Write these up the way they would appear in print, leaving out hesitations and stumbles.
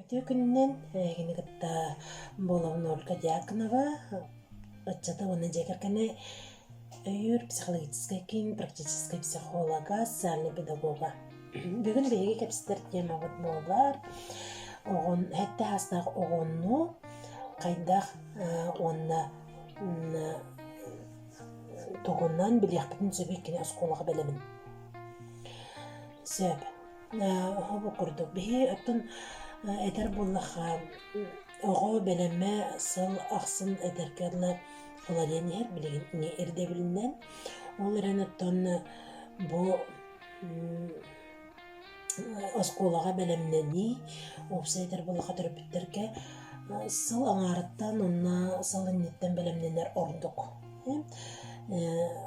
Үтүө күнүнэн эһигини кытта буолабын Ольга Дьяконова, ыччаты уонна дьиэ кэргэни өйүүр психологическай киин практическай психолога, социальнай педагога. Бүгүн биһиги кэпсэтэр темабыт буолар оҕон сэттэ саастаах оҕону хайдах уонна тугунан билиэхпитин сөбүй кини оскуолаҕа бэлэмин. Сөп. Оһо курдук биһи оттон этэр буоллахха оҕо бэлэмэ сыл ахсын этэргэ дылы уларыйан иһэр билигин ирдэбилинэн. Ол эрэн оттон бу оскуолаҕа бэлэмнэнии уопсай этэр буоллахха төрөппүттэргэ сыл аҥаарыттан уонна сыл инниттэн бэлэмнэнэр ордук.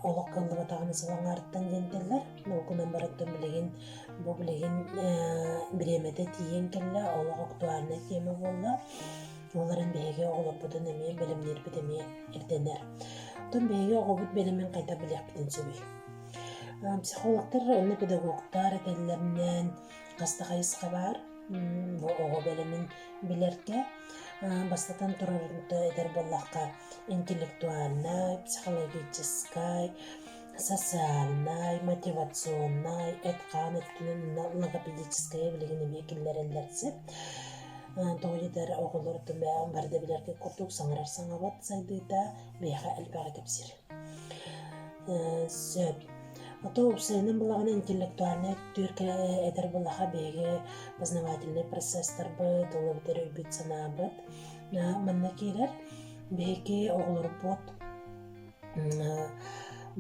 Олох кыаллыбатаҕына сыл аҥаарыттан диэн этэллэр. Ол гынан баран билигин бу билигин бириэмэтэ тиийэн кэллэ, олох актуальнай тиэмэ буолла. Ол эрэн биһиги оҕолорбутун эмиэ бэлэмниирбит эмиэ ирдэнэр. Оттон биһиги оҕобут бэлэмин хайдах билиэхпитин сөбүй? Психологтар уонна педагогтар этэллэринэн хас да хайысха баар. Бу оҕо бэлэмин билэргэ бастатан турар этэр буоллахха интеллектуальнай, психологическай, социальнай, мотивационнай, эт-хаан өттүнэн логопедическай билигин эмиэ киллэрэллэр сөп. Тоҕо диэтэр оҕолор бары да билэргэ курдук саҥарар саҥабыт сайдыыта миэхэ элбэҕи кэпсиир. Сөп. А то уопсайынан булаҕына интеллектуальнай өттүгэр этэр буоллаха биһиги познавательнай процесстарбыт, ол эбэтэр өйбүт-санаабыт манна киирэр. Биһиги оҕолорбут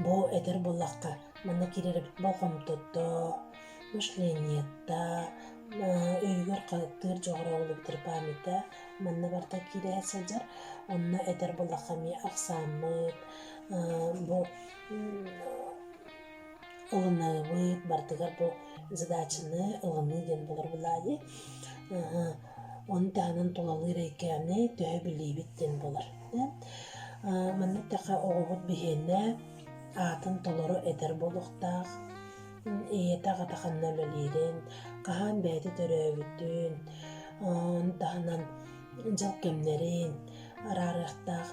бу этэр буоллахха манна киирэр эбит болҕомтото, мышлениета, өйүгэр хаттыыр дьоҕура ол эбэтэр памята манна барыта киирэ сылдьар. Онно этэр буоллахха эмиэ ахсааммыт, бу ылыныыбыт, барытыгар бу задачаны ылыныы диэн буолар буоллаҕа дии. Ону таһынан тулалыыр эйгэни төһө билиибит диэн буолар. Манна эттэххэ оҕобут биһиэнэ аатын толору этэр буолуохтаах, ийэтэ аҕата ханна үлэлиирин, хаһан бэйэтэ төрөөбүтүн, ону таһынан дьыл кэмнэрин араарыахтаах,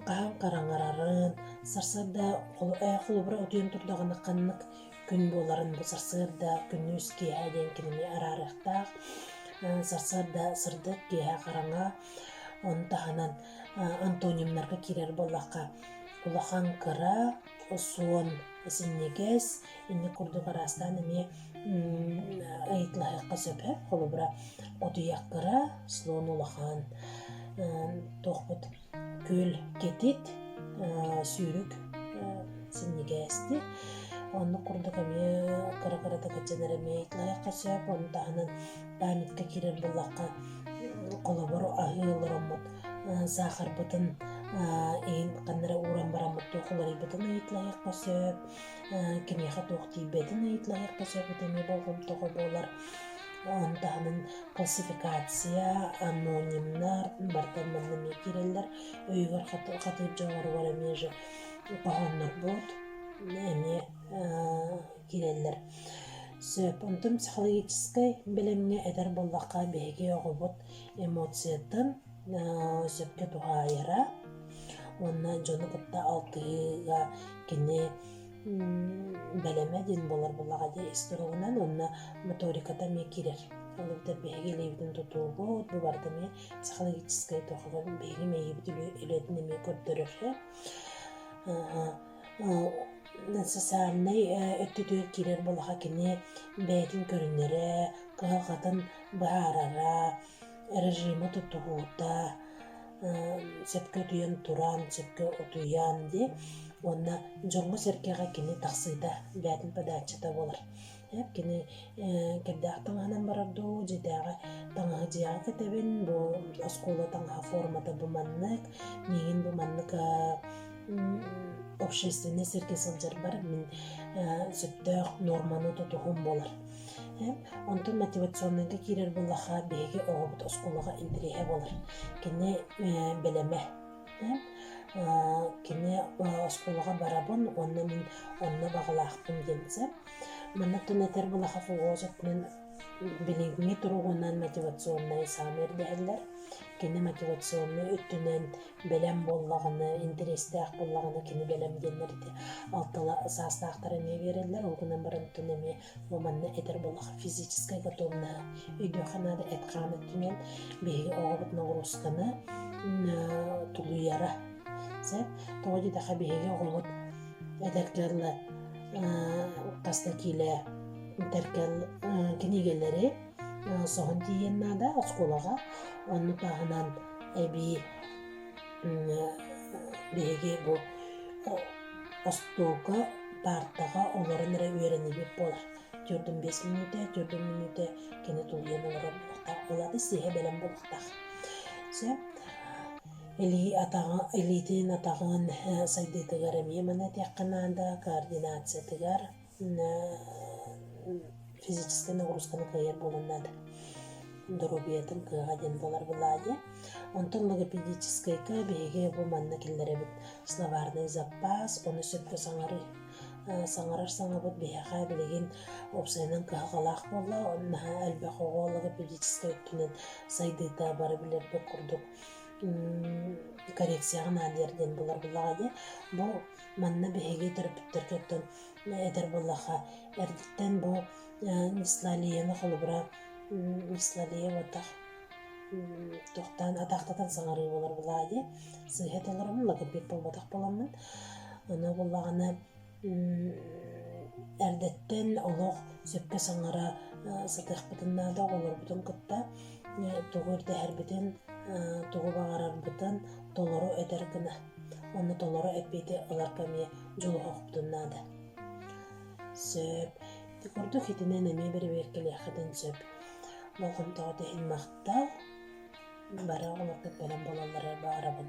хаһан хараҥарарын, сарсыарда холобура утуйан турдаҕына ханнык күн буоларын бу сарсыарда, күнүс, киэһэ диэн кинини араарыахтаах. Сарсыарда сырдык, киэһэ хараҥа. Ону таһынан антонимнарга киирэр буоллахха, улахан кыра, суон синньигэс, инник курдук араастаан эмиэ ыйыталаһыахха сөп. Холобура, кутуйах кыра, слон улахан, туохпут күөл кэтит, сүүрүк синньигээсти. Оннук курдук эмиэ кыра-кыратык ыччанар эмиэ ыйыталаһыахха сөп. Ону таһынан памятка киирэр буоллахха, холобур, аһыы олороммут саахарбытын иһин ханна эрэ ууран бараммыт туох уларыйбытын ыйыталаһыахха сөп, кимиэхэ туох тиийбэтин ыйыталаһыахха сөп, ити эмиэ болҕомтоҕо буолар. Ону таһынан классификация, анонимнар барыта манна эмиэ киирэллэр. Өйүгэр хатыыр дьоҕуругар эмиэ же хоһооннорбут эмиэ киирэллэр. Сөп. Онтон психологическай бэлэмҥэ этэр буоллахха, биһиги оҕобут эмоциятын сөпкө туһаайара уонна дьону кытта алтыһыыга кини бэлэмэ диэн буолар буоллаҕа дии ис туругунан уонна моториката эмиэ киирэр. Ол эбэтэр биһиги илиибитин тутуубут, бу барыта эмиэ психологическай туохуга биһиги мэйиибит үлэтин эмиэ көрдөрөр. Социальнай өттүтүгэр киирэр буоллаха кини бэйэтин көрүнэрэ, кыһалҕатын быһаарара, режими тутуһуута, сөпкө утуйан туран, сөпкө утуйан дии уонна дьоҥҥо-сэргэҕэ кини тахсыыта бэйэтин подачата буолар. Кини кирдээх таҥаһынан барар дуу, дьиэтээҕи таҥаһы дьиэҕэ кэтэбин, бу оскуола таҥаһа формата бу маннык, миигин бу маннык общественнай сиргэ сылдьарбар мин сөптөөх нуорманы тутуһум буолар. Онтон мотивационнайга киирэр буоллахха, биһиги оҕобут оскуолаҕа интэриэһэ буолар. Кини бэлэмэ. Кини оскуолаҕа барабын уонна мин онно баҕалаахпын диэн сөп. Манна тун этэр буоллахха фугуос өттүнэн. Билиҥҥи туругунан мотивационнай саамай ирдэһэллэр. Кини мотивационнай өттүнэн бэлэм буоллаҕына, интэриэстээх буоллаҕына кини бэлэм диэннэр ити алтала саастаахтар эмиэ биэрэллэр. Ол гынан баран оттон эмиэ бу манна этэр буоллахха физическай готовность өйдүөххэ наада эт-хаан өттүнэн биһиги оҕобут ноҕуруусканы тулуйара. Сөп. Тоҕо диэтэххэ биһиги оҕобут эдэргэ дылы хас да киилэ тэркэл кинигэлэри соһон тиийиэн наада оскуолаҕа. Онну таһынан эбии биһиги бу остуолга, паартаҕа олорон эрэ үөрэнибит буолар. 45 мүнүүтэ, 40 мүнүүтэ кини тулуйан олорор буолуохтаах. Ол аата сиэһэ бэлэм буолуохтаах. Сөп. Илии атаҕа, илиитин атаҕын сайдыытыгар эмиэ маны этиэххэ наада, координациятыгар физическэй нагрузканы кыайар буолуон наада. Доруобуйатын кыаҕа диэн буолар былаайа. Онтон логопедическайга биһиги бу манна киллэрэбит словарный запас, ону сөпкө саҥарыы. Саҥарар саҥабыт биһиэхэ билигин уопсайынан кыһалҕалаах буолла. Наһаа элбэх оҕо логопедическай өттүнэн сайдыыта бары билэрбит курдук коррекцияҕа наадыйар диэн булар буллаҕа дии. Бу манна биһиги төрөппүттэргэ оттон этэр буоллахха, эрдэттэн бу дислалияны холобура дислалия буотах туохтаан атаахтатан саҥарыы буолар булаа дии. Сыыһа толоробун, логопед буолбатах буоламмын. Ону буллаҕына эрдэттэн олох сөпкө саҥара сатыахпытын наада оҕолорбутун кытта тугу ирдэһэрбитин, тугу баҕарарбытын толору этэр гына уонна толору эппиэти ыларга эмиэ дьулуһуохпутун наада. Сөп. Ити курдук итинэн эмиэ бэрэбиэркэлиэххитин сөп. Болҕомтоҕут иһин махтал. Бары оҕолоргут бэлэм буолалларыгар баҕарабын.